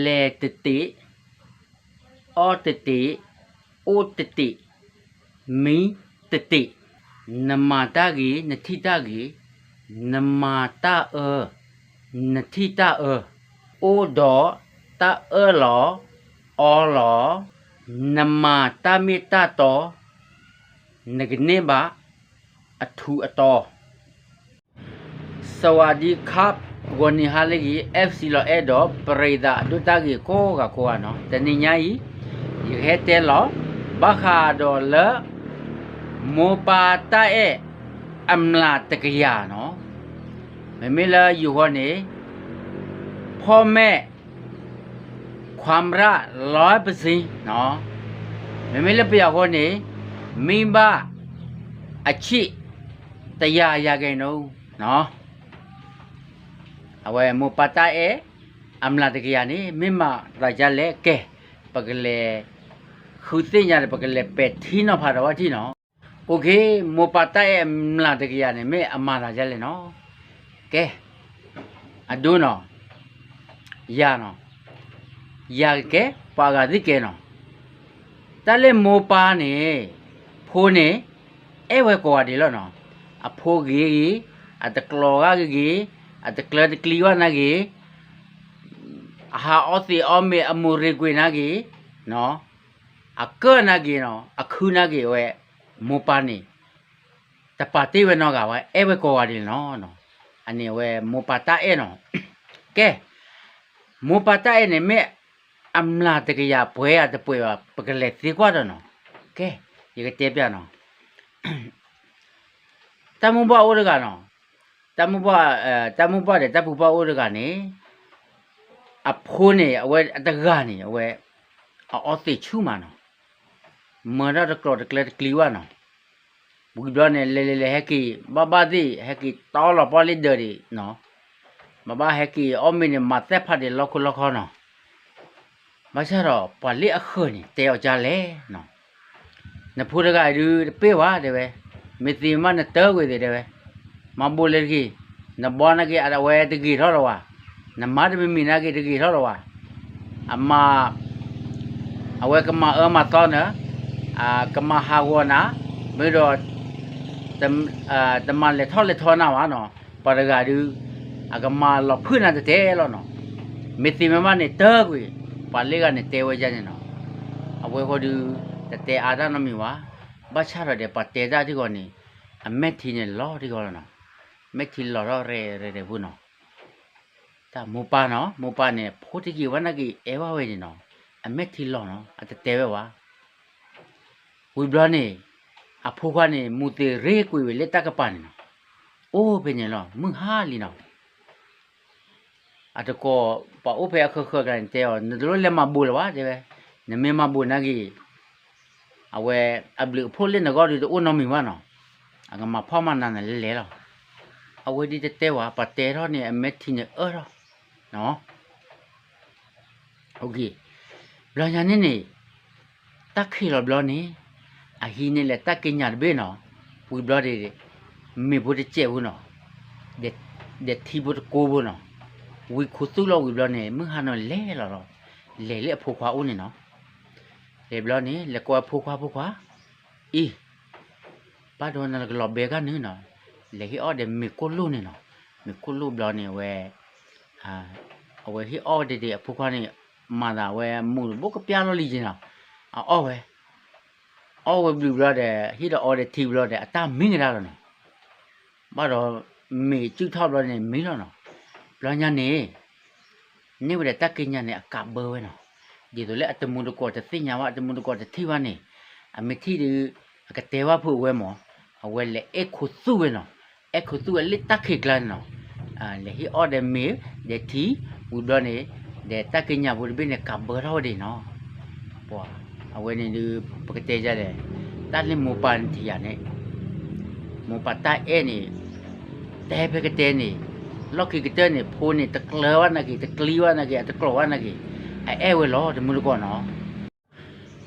လဲၤတတ့ၢ်, အီၣ်တတ့ၢ်, အိၣ်တတ့ၢ်, မံတတ့ၢ်. နမၤတၢ်ဂ့ၤ, နထံၣ်တၢ်ဂ့ၤ, နမၤတၢ်အၢ, နထံၣ်တၢ်အၢ, အိၣ်ဒီးတၢ်အၢၣ်လီၤအီလီၤ, နမၤတၢ်မ့ၢ်တၢ်တီ, နကန့ၢ်ဘၣ်အထူးအတီၤ. สวัสดีครับ ဂီၤနံၤဟါလၢအဂ့ၤ FC လီၤအဲၣ်ဒီး ပရံသး အဒိတၢ်ဂ့ၤကိးဂၤကိးဂၤနီၤ. တနံၤညါအံၤ ယကဟဲတဲလီၤ ဘၣ်ဃးဒီးလၢ မိၢ်ပၢ်တၢ်အဲၣ် အမျးတကယၤနီၤ. မ့မ့ၢ်လၢယိၤဃီန့ၣ် พ่อแม่ ความรัก ร้อยเปอร์เซ็นต์ နီၤ. မ့မ့ၢ်လၢပယီၤဃီန့ၣ် မိဘ အချစ် တစ်ရာရာခိုင်နှုန်း နီၤ. အဝဲမိၢ်ပၢ်တၢ်အဲၣ် အမျးတကယၤန့ၣ် မ့ၢ်မၤသးဒ်လဲၣ် ကဲ ပကလဲၤ ဃုသ့ၣ်ညါဒီး ပကလဲၤပဲာ်ထံနီၤဖးဒီးဝဲထံၣ်နီၤ. အိၣ်ခ့ မိၢ်ပၢ်တၢ်အဲၣ်အမျးတကယၤန့ၣ် မ့ၢ်အမၤသးဒ်လဲၣ်နီၤ. ကဲ အဒိနီၤ ယၤနီၤ ယၤကကဲ ပှၤဂၤသ့ၣ်ကဲနီၤ. တၢ်လၢမိၢ်ပၢ်န့ၣ် ဖိန့ၣ် အဲၣ်ဝဲကိးဂၤဒဲးလီၤနီၤ. အဖိဂ့ၤဂ့ၤ, အတကျိၤဂၤဂ့ၤဂ့ၤ, အတကျၢၤတကျံၤဝဲနာ်ဂ့ၤ, အဟးအီသံးအီမ့ၤအမူးရ့ၤကွံာ်နာ်ဂ့ၤ, အကၢၣ်နာ်ဂ့ၤနီၤ, အခုနာ်ဂ့ၤဝဲ, မိၢ်ပၢ်န့ၣ် တပာ်တ့ၢ်ဝဲနီတဂၤဘၣ်, အဲၣ်ဝဲကိးဂၤဒဲးလီၤနီၤ. အန့ၣ်အဝဲမိၢ်ပၢ်တၢ်အဲၣ်နီၤ. ကဲ မိၢ်ပၢ်တၢ်အဲၣ်န့ၣ် မ့ၢ်အမျးတကယၤပှဲၤဧါတပှဲၤဘၣ် ပကလဲၤသ့ကွၢ်ဒီးနီၤ. ကဲ ယကတဲပျးနီၤ. တၢ်မိၢ်ပှၢ်အိၣ်တဂၤနီၤ, တၢ်မိၢ်ပှၢ်, တၢ်မိၢ်ပှၢ်ဒီးတၢ်ပူၤပှၢ်အိၣ်တဂၤန့ၣ်, အဖိန့ၣ် အဝဲအတဂၤန့ၣ် အဝဲ အအီသံးဆူၣ်မးနီၤ, မၤတၢ်တကျိၤတကျဲတကျံၤဘၣ်နီၤ. ဝံၤဘျီန့ၣ် လဲၤလဲၤလဲၤဟဲက့ၤ ဘၣ်ဘၣ်သ့ၣ် ဟဲက့ၤတီလီၤပှၢ်လ့ဒၢးဒံးနီၤ, ဘၣ်ဘၣ်ဟဲက့ၤအီၣ်မ့ၤန့ၣ် မၤသ့ၣ်ဖးဒံးလီၢ်ခိလီၢ်ခီနီၤ. ဘၣ်ဆၣ်ဒီး ပှၤလၢအဃၢၤန့ၣ် တဲအီၤဒ်လဲၣ်နီၤ, နဖိတဂၤအံၤဒုးတပ့ၢ်ဝဲ တဲဝဲ, မ့ၢ်သ့မးနတၢ်ကွံာ်သ့ၣ် တဲဝဲ, မၤဘိးလဲၤတဂ့ၤ, နဘီနာ်က့ၤအဝဲတဂ့ၤထီၣ်လၢၤဝဲ, နမါတမံၤမံၤနာ်က့ၤတဂ့ၤထီၣ်လၢၤဝဲ, အမၤ အဝဲကမၤအၢမၤသီနၤ, ကမၤဟးဂီၤနၤ, မ့ၢ်ဒီး တမၤလဲၤထီၣ်လဲၤထီနၤဘၣ်နီၤ, ပှၤတဂၤဒုး အကမၤလီၤဖုၣ်နၤတတဲလီၤနီၤ, မ့ၢ်သ့မ့ၢ်ဘၣ်န့ၣ်တၢ်ကွံာ်, ပှၤလၢဂၤန့ၣ်တဲဝဲဒ်န့ၣ်နီၤ, အဝဲဃီဒုး တတဲအါတၢ်နီတမံၤဘၣ်, ဘၣ်ဆၣ်ဒီးဒီးပှၤတဲတၢ်ထံဂီၤန့ၣ် အမဲာ်ထံန့ၣ်လီၤထံဂီၤလီၤနီၤ, မဲာ်ထံလီၤထီၣ်ရဲၣ်ရဲၣ်ရဲၣ်ဖုနီၤ တၢ်မိၢ်ပၢ်နီၤ, မိၢ်ပၢ်န့ၣ် ဖိတက့ၤဝဲနာ်က့ၤ အဲၣ်ဝဲဝဲန့ၣ်နီၤ, အမဲာ်ထံလီၤနီၤ, အတတဲဝဲဘၣ်. ဝံၤဘျီန့ၣ် အဖိခွါန့ၣ် မူးသ့ၣ်ရ့ကွံာ်ဝဲလၢတၢ်ကပၤန့ၣ်နီၤ, အိၣ်ဖဲန့ၣ်လီၤ မုၢ်ဟါလံနီၤ. အတကိး ပှၤအိၣ်ဖဲအဃၢၤဃၢၤကျါန့ၣ်တဲအီၤ နတလိၣ်လဲၤမၤဘိးလၢၤဘၣ် တဲဝဲ, နမ့ၢ်မၤဘိးနာ်က့ၤ အဝဲအဘျုးအဖှိၣ်လၢနဂီၢ်ဒုးတအိၣ်နီတမံၤဘၣ်နီၤ, အကမၤဖှီၣ်မၤနးနၤလဲၤလဲၤလီၤ. အဝဲဒ်တတဲဝဲ ပှၤတဲထီၣ်န့ၣ် အမဲာ်ထံန့ၣ်အၢထီၣ်နီၤ. ဘျီညါန့ၣ်န့ၣ် တၢ်ခံးလီၤဘျီန့ၣ် အဟံးန့ၢ်လၢတၢ်က့ညါတဘ့ၣ်နီၤ, ဝံၤဘျီဒီး မ့ၤဖိတစဲးဖိနီၤ, ဒီးထံဖိတကိးဖိနီၤ, ဝံခိးသူၣ်လီၤဝံၤဘျီန့ၣ် မုၢ်ဟါနီၤလဲၤလီၤလီၤ, လဲၤလၢအဖိခွါအိၣ်န့ၣ်နီၤ. လဲၤဘျီန့ၣ် လဲၤကိးအဖိခွါ ဖိခွါ အံၤ ဘၣ်ဒီးနကလီၤဘဲဂၤနုၤနီၤ, လဲၤဟ့ၣ်အီၣ်ဒီးမ့ၤကိၣ်လိၣ်န့ၣ်နီၤ, မ့ၤကိၣ်လိၣ်ဘျီန့ၣ်အဝဲ အဝဲဟ့ၣ်အီၣ်ဝဲဒဲးဒဲးအဖိခွါန့ၣ်, မၤသးဝဲမူးတဘိကပျၢ်လီၤလံက့နီၤ, အအီၣ်ဝဲ, အီၣ်ဝဲဘျုးဘျီဒီး ဟ့ၣ်ဒီးအီဒီးထံဘျီဒီး အတၢ်မံကဒါလီၤနီၤ, ဘၣ်ဒီး မ့ၤစုၣ်ထီၣ်ဘျီန့ၣ်မံလီၤနီၤ, ဘျီညါန့ၣ် န့ၢ်ဝဲဒၣ်တၢ်က့ညါန့ၣ် အကးဘၢဝဲနီၤ, ဒ်သိးလၢအတမူတကိးတသ့ၣ်ညါဘၣ် အတမူတကိးတထံၣ်ဘၣ်န့ၣ်, အမ့ၢ်ထံၣ်ဒီး အကတဲဘၣ်ဖုးအဝဲမး, အဝဲလဲၤအဲၣ်ခိးသူၣ်ဝဲနီၤ, အဲၣ်ခိးသူၣ်ဝဲလၢတၢ်ခံးကျါန့ၣ်နီၤ, လဲၤဟ့ၣ်အီၣ်ဒီးမ့ၤ ဒီးထံ, ဝံၤဘျီန့ၣ် ဒီးတၢ်က့ညါဖိတဘ့ၣ်န့ၣ် ကးဘၢထီၣ်ဝဲဒၣ်နီၤ, ပှၤ အဝဲန့ၣ်ဒုး ပကတဲယၤလဲၣ်, တၢ်လၢမိၢ်ပၢ်န့ၣ်ထံၣ်ယၤန့ၣ်, မိၢ်ပၢ်တၢ်အဲၣ်န့ၣ် တဲဖဲကတဲန့ၣ်, လီၢ်ခံကတၢၢ်န့ၣ် ဖိန့ၣ် တကျၢၤဘၣ်နာ်က့ၤ တကျံဘၣ်နာ်က့ၤ အတကျိၤဘၣ်နာ်က့ၤ အအဲၣ်ဝဲလီၤ တမူတကိးနီၤ.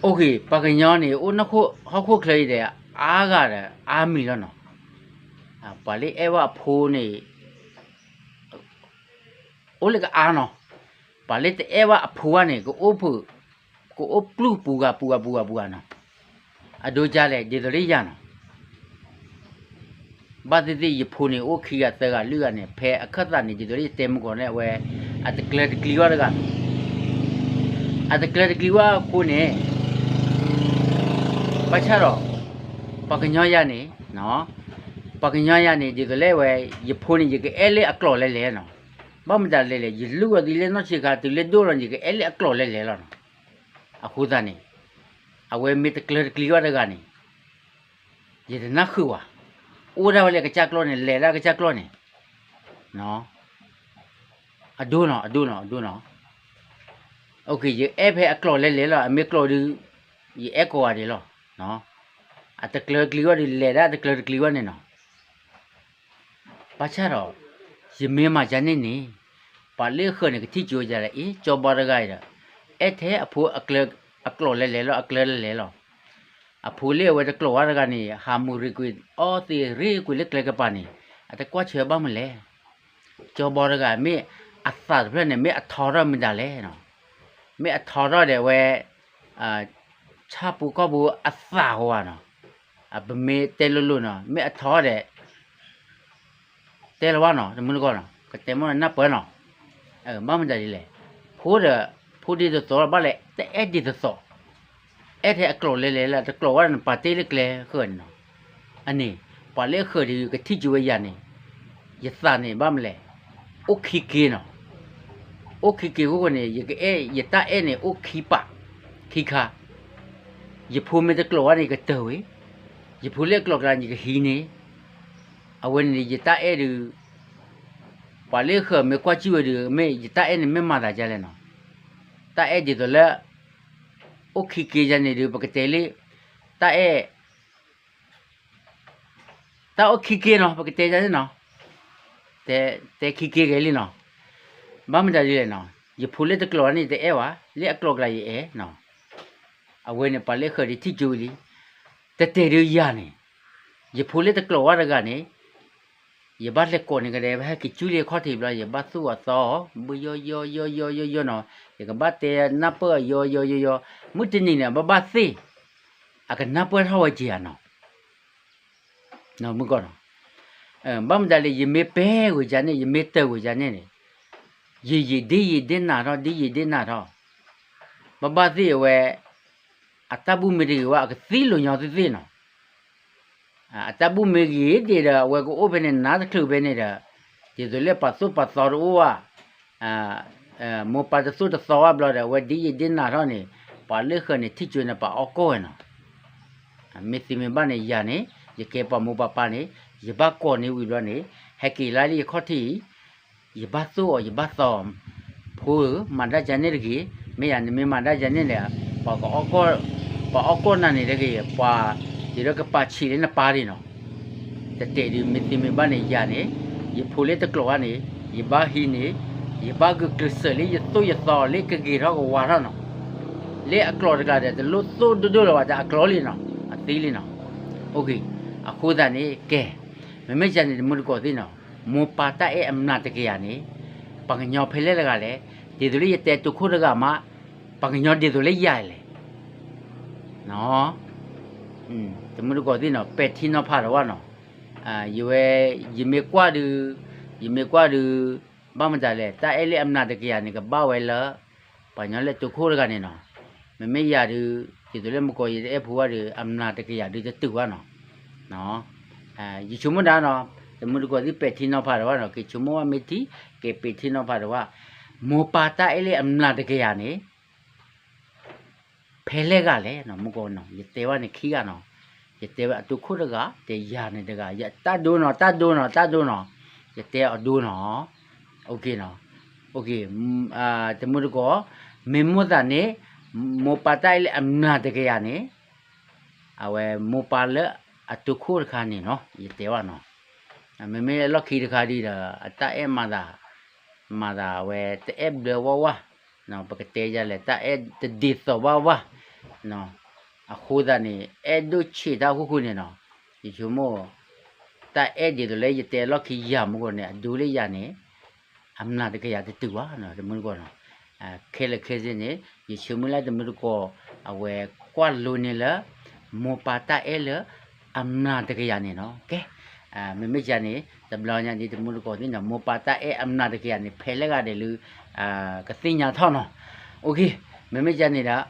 အိၣ်ဂ့ၤ ပှၤကညီန့ၣ် အိၣ်ဟီၣ်ခိၣ်ချၢအံၤဒီး အါဂၤဒီးအါမံၤလီၤနီၤ. ပှၤလၢအဲၣ်ဝဲအဖိန့ၣ် အိၣ်လၢကအါနီၤ, ပှၤလၢတအဲၣ်ဘၣ်အဖိဘၣ်န့ၣ် ကအိၣ်ဖုး, ကအိၣ်ပျုၢ်ပူၤဂၤပူၤဂၤပူၤဂၤပူၤဂၤနီၤ. အဒိကလဲၣ် ဒ်သိးလၢယၤနီၤ ဘၣ်သ့ၣ်သ့ၣ် ယဖိန့ၣ် အိၣ်ခံဂၤသၢဂၤလွံၢ်ဂၤန့ၣ် ဖဲအခၢၣ်သးန့ၣ် ဒ်သိးလၢယတဲမုၢ်ကီၢ်န့ၣ် အဝဲ အတကျၢၤတကျံၤဝဲတဂၤနီၤ. အတကျၢၤတကျံၤဝဲအဃိန့ၣ် ဘၣ်ဆၣ်ဒီး ပှၤကညီယၤန့ၣ် ပှၤကညီယၤန့ၣ် ဒ်သိးလၢဝဲ ယဖိန့ၣ် ယကအဲၣ်လၢအကျိၤလဲၤလဲၤနီၤ. ဘၣ်မတၤလဲၣ်လဲၣ် ယလူၢ်အီၤသံလၢနီၢ်ဆံးခါ တုၤလၢဒိၣ်လီၤန့ၣ် ယကအဲၣ်လၢအကျိၤလဲၤလဲၤလီၤနီၤ. အဃိသတးန့ၣ် အဝဲမ့ၢ်တကျၢၤတကျံၤဝဲတဂၤန့ၣ် ယတနၢ်ဃုာ်ဘၣ်. အိၣ်ဒၣ်ဝဲလၢကစၢ်ကျိာ်န့ၣ် လဲၤဒၣ်ကစၢ်ကျိာ်န့ၣ် အဒိနီၤ အဒိနီၤ အဒိနီၤ. ယအဲၣ်ဖဲအကျိၤလဲၤလဲၤလီၤ အမ့ၢ်ကျိၤဒုး ယအဲၣ်ကိးဂၤဒဲးလီၤ. အတကျၢၤတကျံၤဝဲဒုး လဲၤဒၣ်တကျၢၤတကျံၤဝဲန့ၣ်နီၤ. ဘၣ်ဆၣ်ဒီး ယမ့ၢ်မၤဒ်န့ၣ်န့ၣ် ပှၤလၢအဃၢၤန့ၣ် ကထံၣ်ကၠိယၤလၢ အ့ ကၠီဘီတဂၤအံၤဒီး အဲၣ်ထဲအဖိအကျိၤလဲၤလဲၤလီၤ အကျၢၤလဲၤလဲၤလီၤ. အဖိလၢအဝဲတကျိၤဝဲတဂၤန့ၣ် ဟးမူၤရ့ၤကွံာ် အီသံးရ့ၤကွံာ်လၢကျဲကပၤန့ၣ် အတကွၢ်ဆၢဘၣ်မနုၤလဲၣ်. ကၠီဘီတဂၤ မ့ၢ်အသးတဖျၢၣ်န့ၣ် မ့ၢ်အထီထီၣ်မတၤလဲၣ်နီၤ. မ့ၢ်အထီထီၣ်ဒီးဝဲ ဆၣ်ဖိကီၢ်ဖိအသးဃီဧါနီၤ. ပမ့ၢ်တဲလိၤလိၤနီၤ မ့ၢ်အထီဒီး တဲလီၤဘၣ်နီၤ တမုၢ်တကိးနီၤ ကတဲမ့ၢ်နၢ်ပၢၢ်နီၤ. ဘၣ်မတၤဒ်လဲၣ်, ဖိဒီး ဖိဒ်သိးသိးလီၤ ဘၣ်လဲၣ် တအဲၣ်ဒ်သိးသိး, အဲၣ်ထဲအကျိၤလဲၤလဲၤလၢ တကျိၤဝဲဒၣ်န့ၣ် ပာ်တ့ၢ်လၢကျဲဃၢၤန့ၣ်နီၤ. အန့ၣ် ပှၤလၢအဃၢၤဒီးကထံၣ်ကၠိဝဲယၤန့ၣ်, ယသးန့ၣ် ဘၣ်မနုၤလဲၣ်, အိၣ်ခံက့ၤနီၤ. အိၣ်ခံက့ၤအဃိန့ၣ် ယကအဲၣ် ယတၢ်အဲၣ်န့ၣ် အိၣ်ခံပာ်, ခံခါ. ယဖိမ့ၢ်တကျိၤဝဲန့ၣ် ယကတၢၢ်ဝံၤ, ယဖိလၢအကျိၤကျါန့ၣ် ယကဟံးန့ၢ်. အဝဲန့ၣ်န့ၣ် ယတၢ်အဲၣ်ဒုး ပှၤလၢအဃၢၤမ့ၢ်ကွၢ်စံၣ်ဝဲဒုး မ့ၢ်ယတၢ်အဲၣ်န့ၣ်မ့ၢ်မၤသးဒ်လဲၣ်နီၤ. တၢ်အဲၣ်ဒ်သိးလၢ အိၣ်ခံက့ၤယၤန့ၣ်ဒုး ပကတဲလၢ တၢ်အဲၣ် တၢ်အိၣ်ခံက့ၤနီၤ ပကတဲယၤန့ၣ်နီၤ. တဲခံက့ၤဂ့ၤလံနီၤ. ဘၣ်မတၤဒ်လဲၣ်နီၤ, ယဖိလၢတကျိၤန့ၣ် ယတအဲၣ်ဘၣ်, လၢအကျိၤကျါယအဲၣ်နီၤ. အဝဲန့ၣ် ပှၤလၢအဃၢၤဒုးထံၣ်ကၠိဝံၤလံ. တတဲာ်ဒုးယၤန့ၣ်, ယဖိလၢတကျိၤဝဲတဂၤန့ၣ် ယဘၣ်လဲၤကိးန့ၢ်ကဒဲး ဟဲက့ၤကၠူလံအခီၣ်ထံးဘျီ ယဘၣ်သူၣ်အီၤသီအီၤ ဘုယီယီယီယီယီယီနီၤ. ယကဘၣ်တဲနၢ်ပၢၢ်အီၤယီယီယီယီ, မုၢ်တနံၤန့ၣ် ဘၣ်ဘၣ်သ့ၣ် အကနၢ်ပၢၢ်ထီၣ်ဝဲက့ၤဧါနီၤ. မုၢ်ကီၢ်နီၤ, ဘၣ်မတၤလဲၣ် ယမ့ၢ်ပဲဂ့ၤယၤန့ၣ် ယမ့ၢ်တၢၢ်ဂ့ၤယၤန့ၣ်န့ၣ်, ယယံာ်ဒ့ယံာ်ဒ့နးထီၣ် ဒ့ယံာ်ဒ့နးထီၣ်, ဘၣ်ဘၣ်သ့ၣ်အဝဲ အတၢ်ဘူၣ်မ့ၢ်တဂ့ၤဝဲ အကသံလိာ်ညီသ့ၣ်သ့ၣ်နီၤ. အတၢ်ဘူၣ်မ့ၢ်ဂ့ၤဒံးဒီး အဝဲကအိၣ်ဖဲန့ၣ် နါတချုးဖဲန့ၣ်ဒီး, ဒ်သိးလၢပှၤသိၣ်ပှၤသီတအိၣ်ဘၣ်, မိၢ်ပၢ်တသိၣ်တသီဘၣ်ဘျီဒီး အဝဲဒ့ယံာ်ဒ့နးထီၣ်န့ၣ် ပှၤလၢဃၢၤန့ၣ် ထံၣ်ကၠိန့ၣ် ပှၤအီၣ်ကီၢ်ဝဲနီၤ. မ့ၢ်သ့မ့ၢ်ဘၣ်န့ၣ် ယၤန့ၣ် ယကဲပှၤမိၢ်ပှၤပၢ်န့ၣ် ယဘၣ်ကိးန့ၢ်ဝံၤဘျီန့ၣ် ဟဲက့ၤလါလၢယခီၣ်ထံးအံၤ ယဘၣ်သိၣ်အီၤ ယဘၣ်သီအီၤ, ဖိဧၢ မၤဒၣ်ယၤန့ၣ်တဂ့ၤ, မ့ၢ်ယၤန့ၣ်မ့ၢ်မၤဒၣ်ယၤန့ၣ်ဒီး ပှၤကအီၣ်ကီၢ်, ပှၤအီၣ်ကီၢ်နၤန့ၣ်တဂ့ၤ, ပှၤ ဒ်သိးကပာ်ဆံးလၢနပၢ်ဒၣ်နီၤ. တတဲာ်ဒုး မ့ၢ်သ့မ့ၢ်ဘၣ်န့ၣ် ယၤန့ၣ် ယဖိလၢတကျိၤဘၣ်န့ၣ် ယဘၣ်ဟံးန့ၢ်, ယဘၣ်ဂုာ်ကျဲးစၢးလၢယသိၣ်ယသီအီၤလၢကဂ့ၤထီၣ်ကဝါထီၣ်နီၤ. လၢအကျိၤတကျါဒီး တလိၣ်သိၣ်ဒိၣ်ဒိၣ်လၢၤဘၣ် တၢ်အကျိၤလံနီၤ, အသံလံနီၤ. အဃိသတးန့ၣ် ကဲ, မ့မ့ၢ်ယၤန့ၣ် တမုၢ်တကိးသ့ၣ်နီၤ, မိၢ်ပၢ်တၢ်အဲၣ်အမျးတကယၤန့ၣ် ပှၤကညီဖဲလဲၣ်တဂၤလဲၣ်, ဒ်သိးလၢယတဲတိခိၣ်တဂၤမး, ပှၤကညီဒ်သိးလၢယၤလဲၣ် တမုၢ်တကိးသ့ၣ်နီၤ ပဲာ်ထံနီၤဖးဒီးဝဲနီၤ. ယဝဲ ယမ့ၢ်ကွၢ်ဒုး, ယမ့ၢ်ကွၢ်ဒုး, ဘၣ်မတၤလဲၣ် တၢ်အဲၣ်လၢအမျးတကယၤန့ၣ် ကဘၣ်ဝဲလၢ ပှၤကညီလၢတိခိၣ်တဂၤန့ၣ်နီၤ. မ့မ့ၢ်ယၤဒုး ဒ်သိးလၢမုၢ်ကီၢ်ယတအဲၣ်ဖိဘၣ်ဒီး အမျးတကယၤဒုးတတုာ်ဘၣ်နီၤ. ယဆိကမိၣ်ဒၣ်နီၤ, တမုၢ်တကိးသ့ၣ်ပဲာ်ထံနီၤဖးဒီးဝဲနီၤ, က့ၤဆိကမိၣ်ဘၣ်မ့ၢ်ထံ, က့ၤပဲာ်ထံနီၤဖးဒီးဝဲ, မိၢ်ပၢ်တၢ်အဲၣ်လၢအမျးတကယၤန့ၣ် ဖဲလဲၣ်ဂၤလဲၣ်နီၤ, မုၢ်ကီၢ်နီၤ ယတဲဝဲန့ၣ်ခံဂၤနီၤ. ယတဲဝဲအတိခိၣ်တဂၤ, တဲယၤန့ၣ်တဂၤ, တၢ်ဒိနီၤ, တၢ်ဒိနီၤ, တၢ်ဒိနီၤ, ယတဲအီၤဒိနီၤ. တမုၢ်တကိး, မ့ၢ်မိၢ်သးန့ၣ် မိၢ်ပၢ်တၢ်အဲၣ်လၢအမျးတကယၤန့ၣ် အဝဲမိၢ်ပၢ်လၢအတိခိၣ်တခါန့ၣ်နီၤ, ယတဲဝဲနီၤ. မ့မ့ၢ်လၢလီၢ်ခံတခါဒ်ဒီး အတၢ်အဲၣ်မၤသး, မၤသးအဝဲတအဲၣ်ဘျၢဝဲဝဲ, ပကတဲယၤလဲၣ် တၢ်အဲၣ်တဒ်သိးဘၣ်ဝဲ, အဃိသတးန့ၣ် အဲၣ်ဒိၣ်ဆံးတၢ်ဃုာ်ဃုာ်န့ၣ်နီၤ. ယဆိကမိၣ် တၢ်အဲၣ်ဒ်သိးလၢယတဲလီၢ်ခံယၤမုၢ်ကီၢ်န့ၣ် အဒိလၢယၤန့ၣ် အမျးတကယၤတတုာ်ဘၣ်နီၤ, တမုၢ်တကိးနီၤ. ခဲလၢာ်ခဲဆ့န့ၣ် ယဆၢမုၢ်လၢ်တမုၢ်တကိး အဝဲကွၢ်လိန့ၢ်လၢ မိၢ်ပၢ်တၢ်အဲၣ်လၢ အမျးတကယၤန့ၣ်နီၤ. ကဲ မ့မ့ၢ်ကန့ၣ် တဘျီညါဒ်တမုၢ်တကိးသ့ၣ်နီၤ မိၢ်ပၢ်တၢ်အဲၣ်အမျးတကယၤန့ၣ် ဖဲလဲၣ်ဂၤဒဲးလၢ ကသ့ၣ်ညါထီၣ်နီၤ. အိၣ်ခ့ မ့မ့ၢ်ကန့ၣ်ဒီး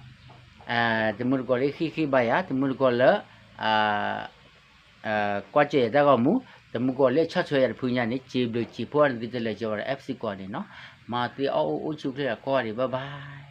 တမုၢ်တကိးလၢဟံၣ်ဃ့ဘါယၤ တမုၢ်တကိးလၢ ကွၢ်စၢၤယၤတၢ်ဂီၤမူ တမုၢ်တကိးလၢဆီၣ်ထွဲယၤတဖုညါန့ၣ် စံးဘျုးစံးဖှိၣ်နသုတလၢာ်ကၠီဘၣ်ဒီး F C ကိးဂၤဒဲးနီၤ. မ်သုအိၣ်အိၣ်ဆူၣ်ချ့ကိးဂၤဒဲး bye bye.